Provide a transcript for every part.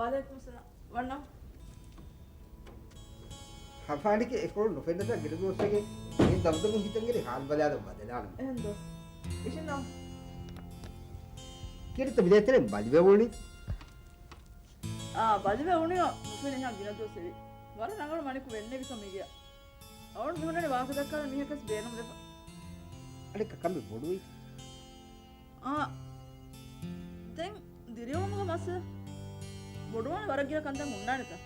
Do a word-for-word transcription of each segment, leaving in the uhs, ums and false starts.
ވަޢަލައިކުމުއްސަލާމް. ވަންނަ. ހަފާނިކެ އެކޮޅު ނުފެންނަތާ ގިނަ ދުވަސްވެގެން އެ ދަމުދަމުން ހިތަށް އެރި ހާލު ބަލާލަން ބަދަލާނަން. އެހެންދޯ؟ އިށިންނޯ؟ ކިރިތަ މިދޭތެރެ ބަލިވެ އުޅުނީ؟ އާ، ބަލިވެ އުޅުނީ ނުފެނިހާ ގިނަ ދުވަސް އެވި. ވަރަށް ރަނގަޅު މަނިކު ވެންނެވިކަމަށް މިގެޔަށް. އަޅުން މިހުންނަނީ ވާހަކަ ދައްކާލަން މީހަކަސް ބޭނުންވެފަ. އަނެއްކާ ކަމެއް ބޮޑުވީ. އާ، ދެން ދިރިއުޅުމުގެ މައްސަލަ ބޮޑުވާނެ ވަރަށް ގިނަ ކަންތައް ހުންނާނެތަ؟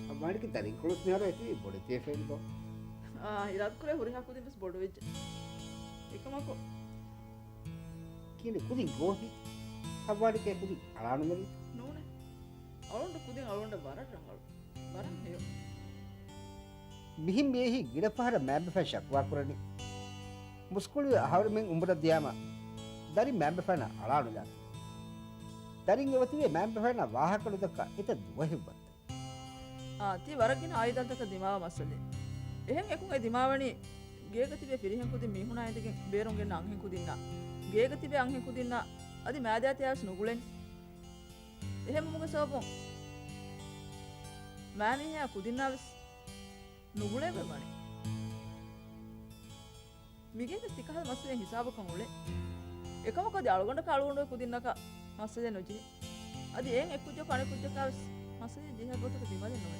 އަވާނިކެ ދަރިންކޮޅުސް މިހާރު އެތި ބޮޑެތި ފެން ދޯ. އާ، އިރާދަކުރޭ ހުރިހާ ކުދިން ވެސް ބޮޑުވެއްޖެ. އެކަމަކު ކިނެ ކުދިން ގޯހި؟ އަވާނިކެ ކުދިން އަޅާނުމެވި. ނޫނެ. އަޅުންޑު ކުދިން އަޅުންޑަ ވަރަށް ރަނގަޅު. ވަރަށް ހެޔޮ. މިހެން މިއެހީ ގިނަ ފަހަރަށް މައިންބަފައިން ޝަކުވާ ކުރަނީ. މުސްކުޅިވެ އަހަރުމެން އުނބުރަށް ދިޔާމަ ދަރިން މައިންބަފައިންނަށް އަޅާނުލާނެ. ދަރިން އެބަތިބޭ މައިންބަފައިންނަށް ވާހަކަ ނުދައްކާ އެތައް ދުވަހެއް ވައްތަ. އާ، ތީ ވަރަށް ގިނަ އައިދާންތަކަށް ދިމާވާ މައްސަލައެއް. އެހެން އެކުން އެ ދިމާވަނީ ގޭގަ ތިބޭ ފިރިހެން ކުދިން މީހުނާ އިނދެގެން ބޭރުން ގެންނަ އަންހެން ކުދިންނާ، ގޭގަ ތިބޭ އަންހެން ކުދިންނާ އަދި މާދަޔާ ތިޔާވެސް ނުގުޅެނީ. އެހެންވުމުގެ ސަބަބުން މާމީހާ ކުދިންނާވެސް ނުގުޅޭ ގޮތް ވަނީ. މިގޭގަ ތިކަހަލަ މައްސަލައެއް ހިސާބަކަށް އުޅޭ. އެކަމަކު އަދި އަޅުގަނޑަކާ އަޅުގަނޑުގެ ކުދިންނަކަށް މައްސަލައެއް ނުޖެހޭ. އަދި އެއިން އެއްކުއްޖަކު އަނެއްކުއްޖަކާވެސް މައްސަލައެއް ޖެހޭ ގޮތަކަށް ދިމާލެއް ނުވޭ.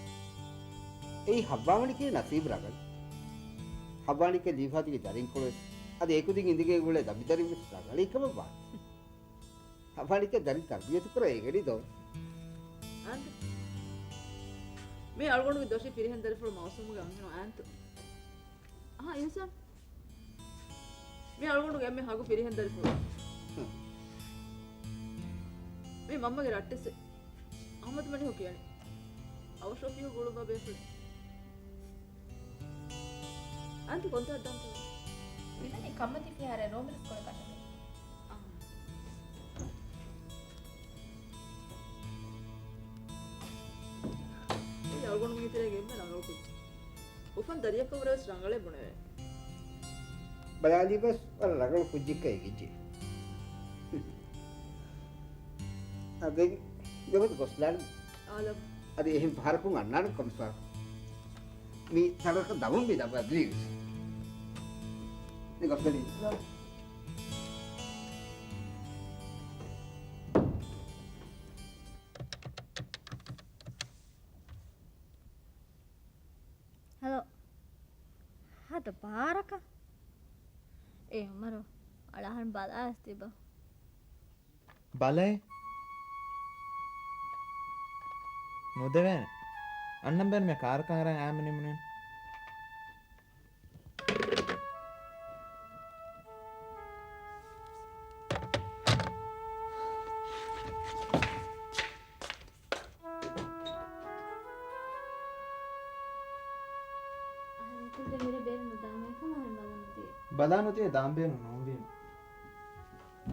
އެއީ ހައްވާވަނިކީ ނަސީބު ރަނގަޅު. ހައްވާނިކެ ލީފާތިގެ ދަރިންކޮޅުވެސް އަދި އެކުދިން އިނދެގެން އުޅޭ ދަމިދަރިންވެސް ރަނގަޅީ ކަމަށް ވާނެ. ހަފާނިކެ ދަރިން ތަރުބިޔަތު ކުރަން އެނގެނީ ދޯ. އާންތަ؟ މީ އަޅުގަނޑުގެ ދޮށީ ފިރިހެން ދަރިފުޅު މައުސޫމުގެ އަންހެނު އާންތު. އަހާ، އިހުސާން. މީ އަޅުގަނޑުގެ އެންމެ ހަގު ފިރިހެން ދަރިފުޅު. ހުން. މީ މަންމަގެ ރައްޓެއްސެއް. އަހުމަދު މަނިހު ކިޔަނީ. އަވަށޯފިހު ގުޅުއްވާ ބޭފުޅެއް. އަންތި ކޮންތާ ދާންތަ؟ މިދަނީ ކަންމަތީ ފިހާރައި ރޯމިރަސް ކޮޅެއް ކަށަވަރު. އާ. އެ އަޅުގަނޑު މީތެރޭގެ އެންމެ ރަނގަޅު ކުއްޖެއް. އުފަން ދަރިޔަކަށް ވުރެވެސް ރަނގަޅޭ ބުނެވޭ. ބަލާލީބަސް ވަރަށް ރަނގަޅު ކުއްޖެއްކަން އެނގިއްޖެ. އަދި ދެމަދު ގޮސްލާން. އާލަ. އަދި އެހެން ފަހަރަކުން އަންނާނެ ކޮންމެސް ފަހަރަކު. މި ތަޅަކަށް ދަމުން މި ދަބަ ޕްލީޒް. މި ގޮސްލީ. ހަލޯ. ހަދަ ބާރަކަށް. އޭ އުމަރު، އަޅާހަން ބަލާސް ތިބަ. ބަލައޭ. ނުދެވޭނެ. އަންނަން ބޭނުމޭ ކާރަކަށް އަރަން އާމެ ނިމުނީ. އަހަރެން ކުއްޖެއް މިރޭ ބޭރަށް ނުދާންވީ ކަމަށް އަހަރެން ބަލަން ނުދިޔަ. ބަލާ ނުދިޔަ ދާން ބޭނުން ނޯންވީމަ.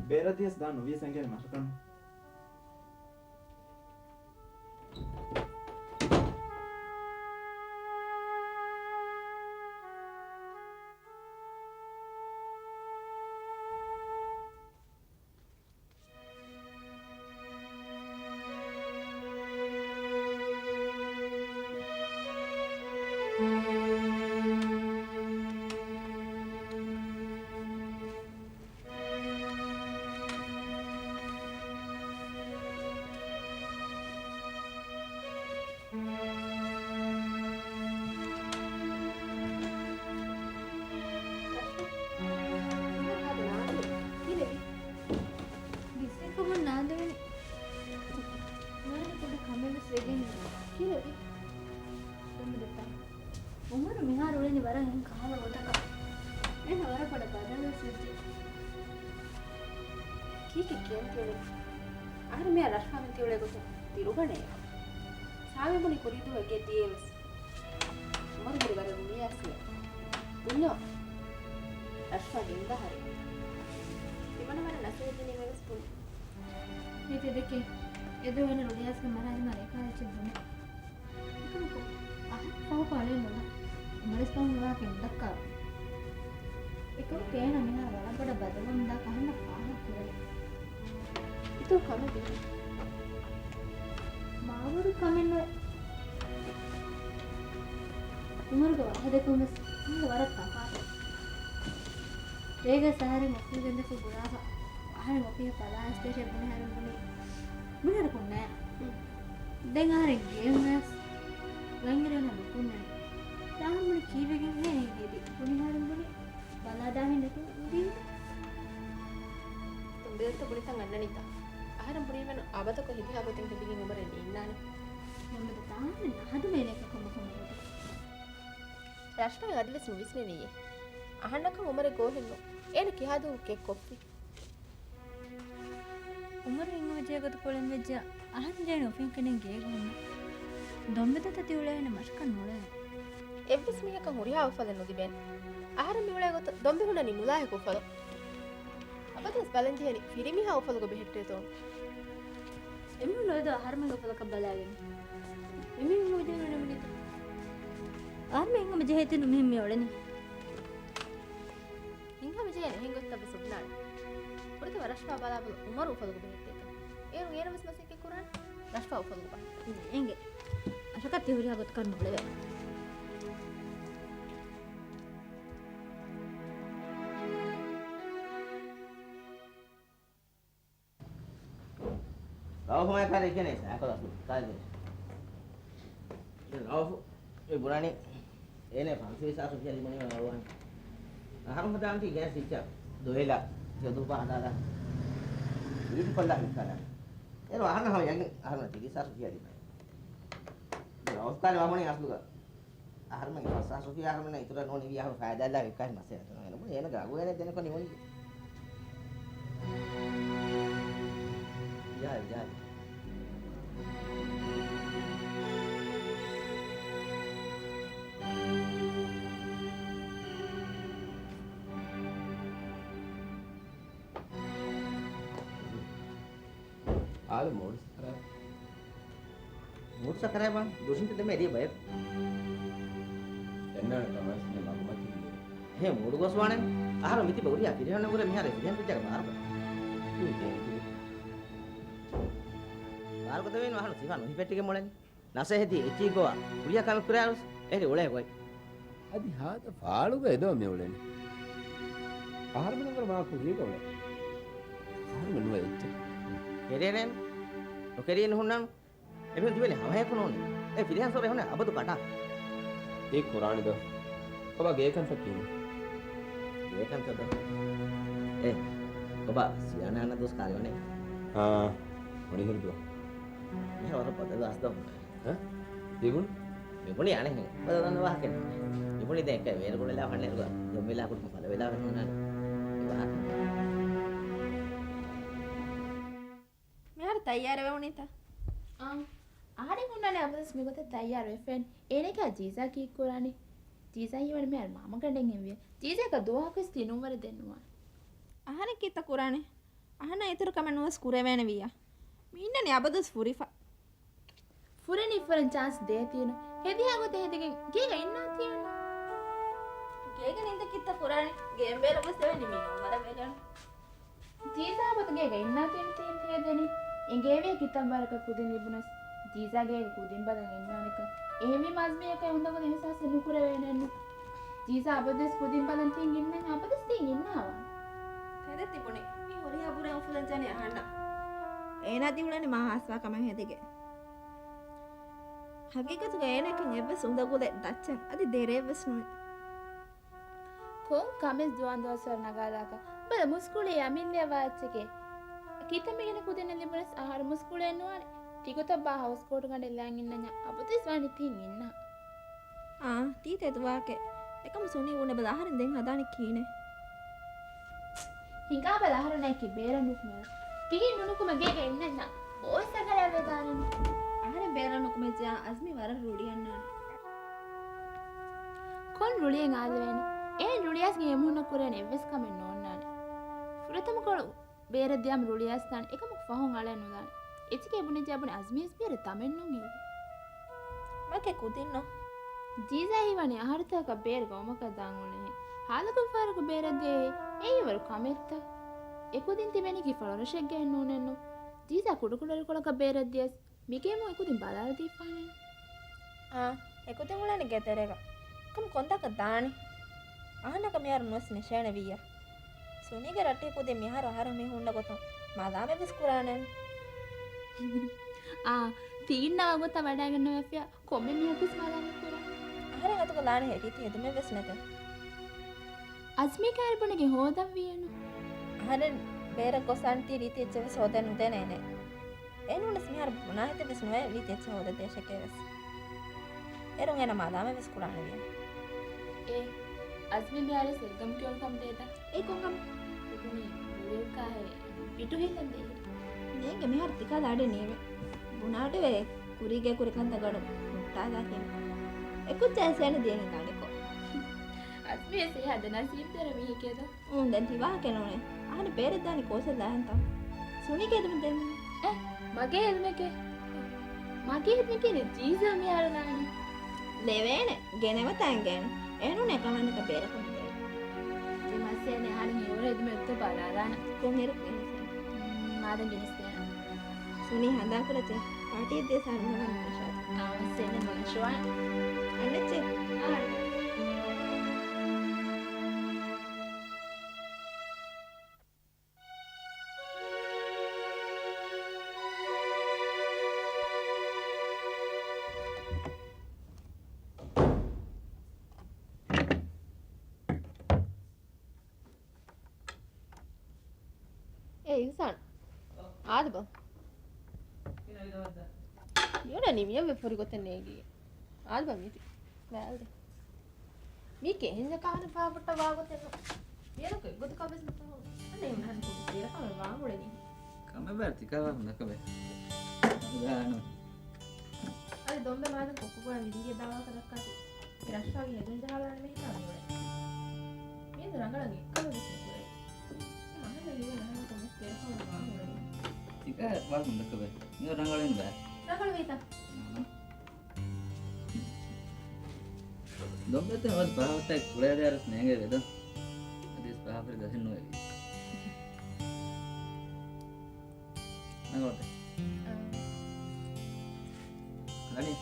ބޭރަށް ދިޔަސް ދާން ނުވިޔަސް އެނގޭނެ މަށަކަން. ބިސްވެ ކަމަށް ނާދެވެނެ. މާނަ ކުޑަ ކަމެއް ވެސް ވެގެން ކިހިނެއް؟ ދޮންބަ ދެއްތާ. އުމަރު މިހާރު އުޅެނީ ވަރަށް އެހެން ކަހަލަ ގޮތަކަށް. އޭނަ ވަރަށް ބޮޑަށް ބަދަލުވެސް ވެއްޖެ. ކީކޭ ކިޔަން ތިއުޅެނީ؟ އަހަރެން މިއާ ރަޝްފާމެން ތިއުޅޭ ގޮތުން ތި ރުގަނެ. ސާވީ ބުނި ކުރީ ދުވަހު ގެ ދިޔައިވެސް. އުމަރު ހުރި ވަރަށް ރުނިޔާސްވެ. ދުންޏޯ. ރަޝްފާ ގެންދާ ހަރެ. ތިމަންނަ ވަރަށް ނަސޭހަތް ދިނީމޭ ވެސް ބުނި. މިތި ދެކެ. އެދުވަހު އޭނަ ރުނިޔާސްގެ މަރާޒު މާ ރޭކާ އެއްޗެއް ބުނި. އެކަމަކު، އަހަރެން ފަހު އަޅެއް ނުލާ. އުމަރު ވެސް ފަހުން ނުވާކަށް ނުދައްކާ. އެކަމަކު އޭނަ މިހާރު ވަރަށް ބޮޑަށް ބަދަލުވަމުންދާ ކަހަލަ ފާހަގަ ކުރެވޭ. އިތުރު ކަމެއް ދިނީ. ކުރު ކަމެއްނުވޭ. އުމަރުގެ ވާހަކަދެއްކުން ވެސް އަހަރެން ވަރަށް ތަފާތު. ރޭގަ އަހަރެން އޮފީހު ގެންދެފު ބުނާފަ. އަހަރެން އޮފީހަށް ބަލާ އައިސް އެއް ބުނި އަހަރެން ބުނި ބުނި އަހަރެން ކުންނޭ. ދެން އަހަރެން ގެޔަށް ވެސް ގަންގިރޭނަ ނުކުންނޭ. އަހަރެން ބުނި ކީއްވެގެން ހޭ ހެދި ބުނި އަހަރެން ބުނި ބަލާދާހެން ނެތުން ދީ. ދޮންބެދައްތަ ބުނިތަން އަންނަނީތަ؟ އަހަރެން ބުނީމެން އަބަދަކޮށް ހެދިހާ ގޮތެއް ހެދިގެން އުމަރެއް ނީންނާނެ. ދޮންބެދައްތަ އަހަރެން ނަހަދުމޭނެކަ ކޮންމެ ކޮންމެ ގޮތެއް. ރަޝްމާ އަދިވެސް ނުވިސްނެނީއޭ. އަހަންނަކަށް އުމަރެއް ގޯހެއްނު. އޭނަ ކިހާދުވަހު ކެއް ކޮށްފި؟ އުމަރު ހިތްހަމަޖެހޭ ގޮތަށް ކުޅެން ވެއްޖެ އަހަރެން ޖެހެނީ އޮފީހުން ކެނޑެން ގޭގަ ހުންނަ. ދޮންބެދައްތަ ތި އުޅޭހެނެއް މަށަކަށް ނޫޅޭ. އެއްވެސް މީހަކަށް ހުރިހާ އުފަލެއް ނުލިބޭނެ. އަހަރެން މިއުޅޭ ގޮތަށް ދޮންބެ ހުންނަނީ ނުލާހިކު އުފަލު. އަބަދުވެސް ބަލަން ޖެހެނީ ފިރިމީހާ އުފަލުގަ ބެހެއްޓޭތޯ. އެމީހުން ނުވެދޯ އަހަރުމެންގެ އުފަލަކަށް ބަލާގެން. އެމީހުން ނުވެދޭ ނުނެމިނެތޯ. އަހަރުމެން ހިތްހަމަޖެހޭތީ ނު މިހެން މި އުޅެނީ. ހިތްހަމަޖެހޭނެ އެހެން ގޮތްތައްވެސް އޮންނާނެ. ފުރަތަމަ ރަޝްފާ ބަލާބަލަ އުމަރު އުފަލުގަ ބެހެއްޓޭތޯ. އޭރު އޭނަ ވެސް މަސައްކަތް ކުރާނެ. ރަޝްފާ އުފަލުގަ ބަހައްޓަން. އެނގޭ. އަށަކަށް ތި ހުރިހާ ގޮތަކަށް ނުޅެވޭ. ރައޫފު މާ ކާރި ކެނެސް އަކަލަ ކާދެ. ރައޫފު މި ބުނާނީ އޭނަ ފަންސަވީސް ހާސް ރުފިޔާ ލިބުނީމަ ނަވާން. އަހަރު ހަދާންތީ ގޭސް ސިއްޗަ ދޮއެލަ ތިޔަ ދުވަހު ހަދާލާ ވީޑި ކޮށްލާ ވިއްކާލާ. އޭރު އަހަންނަށް ހަމަ ޔަގީން އަހަރު ތިރީސް ހާސް ރުފިޔާ ލިބޭ. ރައޫފް ކާރި ވާ ބުނީ އަސްލުގަ އަހަރުމެން ފަންސާސް ރުފިޔާ އަހަރުމެންނަށް އިތުރަށް ނޫނީ އަހަރު ފައިދާއެއް ވިއްކާ މައްސަލަ ނެތުނު. އޭނަ ބުނީ އޭނަ ގާގު އޭނަ ދެނެކޮ ނިވަން. ޖާ، ޖާ. އާދެ މޫޑް ސަކަރާތް. މޫޑް ސަކަރާތް ވާން ދުށިންތަ ދެމެ އެރިޔަ ބަޔަކު. އެންނާނެ ކަމަށް މަގުމަތި ހޭ މޫޑު ގޮސް ވާނެ. އަހަރު މިތިބަ ހުރިހާ ފިރިހެންނަށް ވުރެ މިހާރު ފިރިހެން ކުއްޖާގެ ބާރުގަ. ބާރުގަ ދެވޭނު އަހަރު ސިފާ ނުހިފެއްޓިގެން މޮޅެން. ނަސޭހަތީ އެއްޗިއް ގޮވާ ކުރިޔަ ކަމެއް ކުރާވެސް އެހެރި އުޅޭ ގޮތް. އަދި ހާދަ ފާޅުގަ އެދޯ މި އުޅެނީ. އަހަރުމެން ވަރަށް މާ ކުރިޔަގަ އުޅޭ. އަހަރުމެން ނުވެ އެއްޗެއް. ކެރޭނެން. ނުކެރީން ހުންނަން. އެމީހުން ތިބެނީ ހަމަހައެކު ނޫނީ. އެ ފިރިހެން ސޯރު އެހުނެ އަބަދު ކަޓާ. އެ ކުރާނީ ދޯ. ކޮބާ ގޭ ކަންތައް ކިހިނެއް؟ ގޭ ކަންތައް ދޯ. އެ، ކޮބާ ސިޔާނާ އަންނަ ދުވަސް ކާރި ވަނީ؟ އާ، ވަނީ ހިރު ދުވަ. މިހާ ވަރަށް ބަދަލު އަސް ދޯ. ހަ؟ ތިބުނު؟ މިބުނީ އަނެއްހެން. ބަދަލު ވާހަކަ. މިބުނީ ދެން އެކަ ވޭރު ގުޅިލާ ފަންނޭރުގަ ދޮންބެލާ ކުޑަކޮށް ފަލަވެލާ ވެތުނާނެ. އެ ވާހަކަ. މިހާރު ތައްޔާރަވެވުނީތަ؟ އާ. އަހަރެން ހުންނާނެ އަބަދުވެސް މިގޮތަށް ތައްޔާރުވެފައިން. އޭނަގެ ޖީޒާ ކީއްކުރާނީ؟ ޖީޒާ ހީވަނީ މިހާރު މާމަގަނޑެއްހެންވިޔަ. ޖީޒާގެ ދުވަހަކުވެސް ތި ނުންވަރެއް ދެންނުވާނެ. އަހަރެން ކީއްތަ ކުރާނީ؟ އަހަންނަށް އިތުރު ކަމެއް ނުވެސް ކުރެވޭނެ ވިއްޔާ. މި އިންނަނީ އަބަދުވެސް ފުރިފަ. ފުރެނީ ފުރަން ޗާންސް ދޭތީނު. ހެދިހާ ގޮތެއް ހެދިގެން ގޭގަ އިންނާތީނު. ގޭގަ ނިންދަ ކީއްތަ ކުރާނީ؟ ގޭން ބޭރަށް ވެސް ދެވެނީ މި ނުންވަރަށް ވެގެން. ޖީޒާ އަބަދު ގޭގަ އިންނާތީނު ތީން ތިޔަ ދެނީ. އެނގޭވިޔަ ކިތައް ވަރަކަށް ކުދިން ލިބުނަސް ޖީޒާ ގޭގަ ކުދިން ބަލަން އިންނާނެކަން. އެހެންވީމަ އަޒްމީއަކަށް އެ އުނދަގުލު އިހުސާސެއް ނުކުރެވޭނެއެއްނު. ޖީޒާ އަބަދުވެސް ކުދިން ބަލަން ތީން އިންނަން އަބަދުވެސް ތީން އިންނާވާނެ. ތެދެއް ތިބުނީ. މި ހުރިހާ ބުރަ އުފުލަން ޖަނި އަހަންނަށް. އޭނާ ދިއުޅެނީ މާ ހާސްވާ ކަމެއް ހެދިގެން. ހަގީގަތުގަ އޭނައަކަށް އެއްވެސް އުނދަގުލެއް، ދައްޗެއް އަދި ދެރައެއްވެސް ނުވި. ކޮން ކަމެއް ޒުވާން ދުވަސްވަރު ނަގާލާކަށް؟ ބަލަ މުސްކުޅި އަމިއްލަ ވާއްޗެކޭ. ކިތަންމެ ގިނަ ކުދިންނެއް ލިބުނަސް އަހަރު މުސްކުޅެއް ނުވާނެ. ތިގޮތަށް ބާ ހައުސް ކޯޓު ގަނޑެއް ލާން އިންނަންޏާ އަބަދުވެސް ވާނީ ތިން އިންނާ. އާ، ތީ ތެދުވާކެ. އެކަމު ސުނީ ވުނެ ބަލަ އަހަރެން ދެން ހަދާނީ ކިހިނެއް؟ ހިނގާ ބަލަ އަހަރުންނަކީ ބޭރަށް ނުކުމެވެ. ތިހިން ނުނުކުމެ ގޭގަ އިންނަންޏާ ބޯ ސަކަރާތް ވެދާނެ. އަހަރެން ބޭރަށް ނުކުމެއްޖެޔާ އަޒްމީ ވަރަށް ރުޅި އަންނާނެ. ކޮން ރުޅިއެއް އާދެވޭނެ؟ އޭން ރުޅިއަސް އެމީހުންނަށް ކުރޭނެ އެއްވެސް ކަމެއް ނޯންނާނެ. ފުރަތަމަ ކޮޅު ބޭރަށް ދިޔަމަ ރުޅިއައިސްދާނެ. އެކަމަކު ފަހުން އަޅައެއް ނުލާނެ. އެއްޗެކޭ ބުނިއްޖެ ބުނި އަޒްމީސް ބޭރަށް ދަމެއްނޫން ހެއްޔޭ؟ މަކެ ކުދިންނޯ. ޖީޒާ ހީވަނީ އަހަރުތަކަކަށް ބޭރުގަ ވަމަކަށް ދާން އުޅޭހެން. ހާލަކުން ފަހަރަކު ބޭރަށް ދިޔައީ އެއީ ވަރު ކަމެއްތަ؟ އެކުދިން ތިބެނީ ކި ފަޅުރަށެއްގައެއް ނޫނެއްނު. ޖީޒާ ކުޑަކުޑަރިކޮޅަކަށް ބޭރަށް ދިޔަސް މިގޭމު އެކުދިން ބަލާލަދީފާނެ. އާ، އެކުދިން އުޅެނީ ގޭ ތެރޭގަ. ކަމު ކޮންތާކަށް ދާނީ؟ އަހަންނަކަށް މިހާރު ނުވެސް ނެށޭނެ ވިއްޔަ. ސުނީގެ ރައްޓެހި ކުދިން މިހާރު އަހަރެން މި ހުންނަ ގޮތުން މަލާމެއް ވެސް ކުރާނެ. އާ، ތީންނާ ގޮތަށް ވަޑައިގަންނަވައިފިޔާ ކޮންމެ މީހަކުވެސް މަލާމެއް ކުރާ. އަހަރެން އަތުގަ ލާނެ ހެ ރީތި ހެދުމެއް ވެސް ނެތެ. އަޒްމީ ކާރި ބުނެގެން ހޯދަން ވީއެއްނު. އަހަރެން ބޭރަށް ގޮސް އަންތީ ރީތި އެއްޗެއް ވެސް ހޯދަން ނުދޭނެ އޭނަ. އެނޫނަސް މިހާރު ބުނާހެތެއް ވެސް ނުވޭ ރީތި އެއްޗެއް ހޯދަދޭށޭކޭ ވެސް. އޭރުން އޭނަ މަލާމެއް ވެސް ކުރާނެ ވިއްޔަ. އޭ، އަޒްމީ މިހާރު ސެއްގަމް ކިޔުނު ކަމު ދޭތަ؟ އޭ ކޮން ކަމެއް؟ އެބުނީ ބުރެއްކާހޭ ޕިޓު ހިތަން ދޭހި. ނޭނގެ މިހާރު ތިކާލަ އަޑެއް ނީވެ. ބުނާ އަޑުވެ ކުރީގެ ކުރިކަންތައް ގަޑު ހުއްޓާލާތީ. އެކުއްޖާ އެސޭނެ ދިޔަނީ އަޑެކޮށް. އަޒްމީ ވެސް އެ ހަދަ ނަސީބުތެރެ މީހެކޭ ދޯ. އުނދެން ތި ވާހަކަ ނޫނޭ. އަހަން ބޭރަށް ދާނީ ކޯޗެއް ލާހެންތަ؟ ސުނީގެ އެދުމަށް ދޭން. އެ، މަގޭ އެދުމެކޭ. މަގޭ އެދުމެކޭ ޖީޒާ މި އަޅުލާނީ. ލެވޭނެ. ގެނެވަތަ އެނގޭނެ. އެނޫނޭ ކަމަންނަކަށް ބޭރަކުން ދޭން. ދެ މައްސަލަ އަހަން ހިއުރެ އެދުމެއް އޮތްތޯ ބަލާލާނަ. ކޮންއިރު ގެނެސް؟ މާދަން ގެނެސްދޭނަ. ސުނީ ހަނދާންކުރައްޗޭ. ޕާޓީއެއް ދިޔަ ސާރު ނުވަން ނުނަށާ. އާ، ސެން ނުނަށުވާނެ. އަންނައްޗޭ. އާ. އޭ އިންސާން. އާދެބަ. މިއުޅެނީ މިއޮއްވެ ފުރި ގޮތެއް ނޭގި. އާދެބަ މީތި. ބައިވެރި. މީ ކެހެންޏަކާ ހަނިފާ ބުއްޓަށް ވާގޮތެއްނު. މިއަދަކު އެއްގޮތަކަށް ވެސް ނުތަހުން. އަނެއް އުނަހަން ކުޑި ބޭރަކަމެއް ވާން އުޅެނީ. ކަމެއް ބައި ތިކާ ވާ ހުންދަކަބެ. ދާނު. އަދި ދޮންބެ މާދަން ކޮއްކޮގޮޅަށް ވިދިގެ ދާވާކަ ދައްކާތި. ރަށްފާގެ ހެދުން ޖަހާލާނެ މީހާ ނުވޭ. މިއަދު ރަނގަޅަށް އެއްކަލަ ވެސް ނުކުރޭ. މަހަންނަ ހިއުވެ ނަހަން ކޮންމެސް ބޭރަކަމެއް ވާން އުޅެނީ. ތިކާ ވާ ހުންދަކަބެ. މިއަދު ރަނގަޅެއް ނުވޭ. ރަނގަޅު ވީތަ؟ ދޮންބެތެ މަދު ބާހައްޓައި ކުޅޭދާރަސް ނޭނގެ ވެދޯ. އަދިސް ބާހައްޓައި ދަހެއް ނުވެވި. ނަގަވަތެ. ލަނި.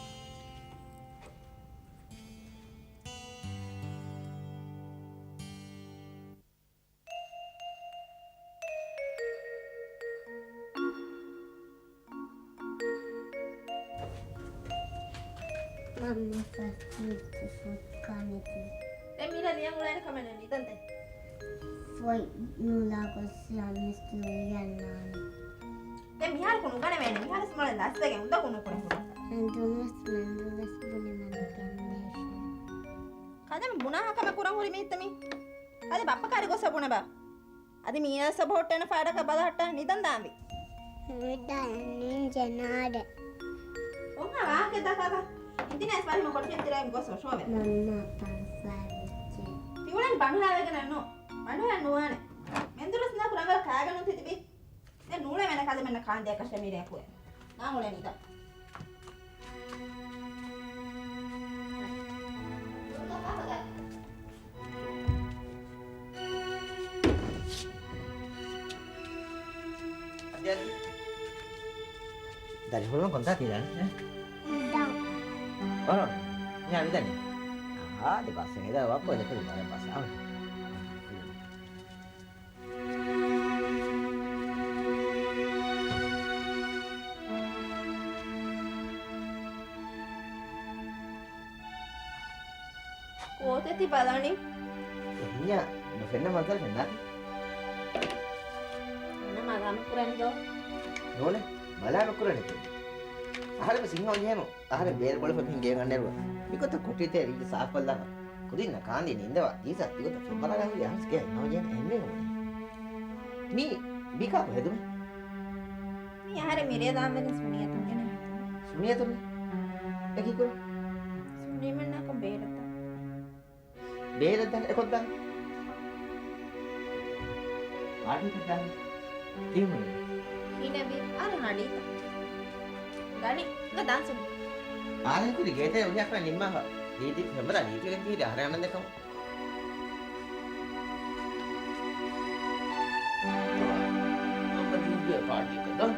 މަންމަ ފަސް މިއްސު ފުއްކާނެތީ. ދެން މީނަ ނިޔަން އުޅޭނެ ކަމެއް ނެތް ނިދަންތެ. ފޮތް ނުލާ ގޮއްސަ މިސް ނުލިޔަންނާނެ. ދެން މިހާރަކު ނުގަނެވޭނެ. މިހާރުސް މޮޅެ ލަސްވެގެން އުނދަގޫ ނުކުރަން ހުރި. މެންދުލަސް، މެންދުލަސް ބުނެ މަން ގެންދޭށޭ. ކަލޭމެން ބުނާހާ ކަމެއް ކުރަން ހުރި މީތަ މީ؟ އަދި ބައްޕަ ކާރި ގޮއްސަ ބުނެބަ. އަދި މީނަ ސަބަހޮއްޓޭނެ ފާޑަކަށް ބަލަހައްޓާ ނިދަން ދާންވީ. ނުވިދާ ނިންޖެ ނާޑެ. އޮންހާ ވާހަކަ ދައްކާކަށް. އިނދިނައިސް ފަހިމަ ކޮޓަކެއް ތިރައިން ގޮސް އޮށޯވެ. މަންމާ ބަނޑުހައި ވެއްޖެ. ތިއުޅެން ބަނޑުހައިވެގެނެއްނު. ބަނޑުހައެއް ނުވާނެ. މެންދުރަސް ނާކު ރަނގަޅަށް ކާގެން ނުތި ތިބީ. ދެން ނޫޅެވޭނެ ކަލޭމެންނަށް ކާންދޭކަށެއް މިރޭ ކުރެ. ނާ އުޅެނީ ދަ. ދަރިފުޅުން ކޮންތާ ކިލާން؟ އޮން. މިހާ ވިދަނީ. އާ، ދެ ބަސް ހެދާ ވައްޕަ ދެކޮޅި ބަލަ ބަސް އާ. ކޯތަތި ބަލަނީ؟ އެހިންޏާ ނުފެންނަ މަންޒަރު ފެންނާތި. އަންނަ މަލާމަތް ކުރަން ދޯ؟ ނޫނެ، މަލާމަތް ކުރަން އެކެއް. އަހަރެން ސިންހަ އޮންޏޭނު. އަހަރެން ބޭރަށް ބޮޅަފަ މިހިން ގޭގަނޑޭރު މިގޮތަށް ކޮޓީތެރެ ރީތި ސާފުކޮށްލާފަ. ކުދިންނަށް ކާންދީ ނިންދަވާ ޖީސާ ތިގޮތަށް ފެންވަރާގަ ހުރި އަހަރެން ސްކޭ ނަމަޖޭން އެންމެ ނުވަނީ. މީ ބިކާކު ހެދުމެއް؟ މީ އަހަރެން މިރޭ ދާންވެގެން ސުނިޔަތުން ގެނެ ހެދުމެއް. ސުނިޔަތުން؟ އެކިކުރު؟ ސުނީމެންނާކަން ބޭރަތަ؟ ބޭރަށް ދާން އެކޮށްދާން. ޕާޓީ ކޮށްދާން. ތީމުން. ހީނެވި އަހަރެން އަޑީތަ؟ ދަނި، އުނގަ ދާން ސުނި. އަހަރެން ކުރި ގޭތެރެ އުނިއަކަށް ނިންމާފަ. ރީތި ފެންވަރާ ރީތިވެގެން ތިހިރީ އަހަރެން އަންނަން ދެކަމު. އަހަރެން ދީގެ ޕާޓީ ކޮށްދާން.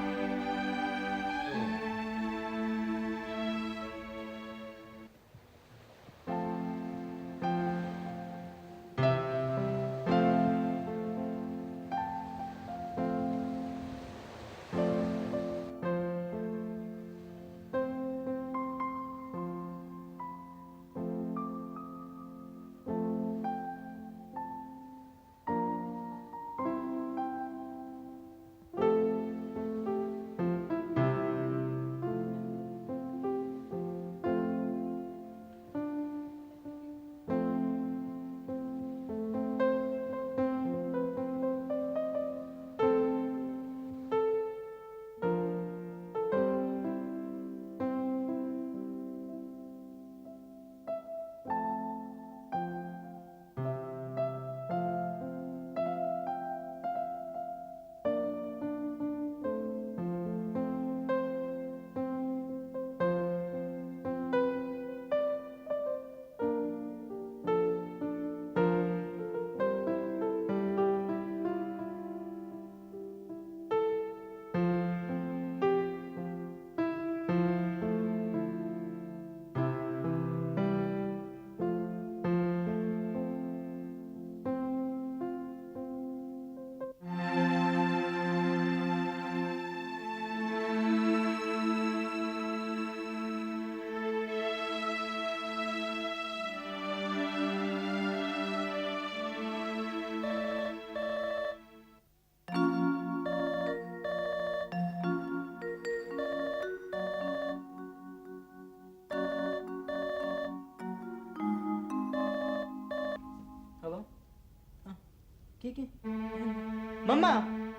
މަންމާ!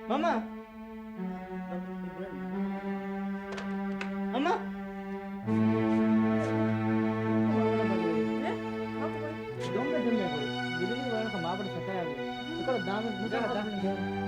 މަންމާ! މަންމާ! ދޮންބެ ދެންމެ ބޮޑި. ބިލިވި ވަރަކަށް މާބޮޑަށް ސަތާޔާގެ. އެކޮޅަށް ދާމެ ނުޖާ ދާމެ.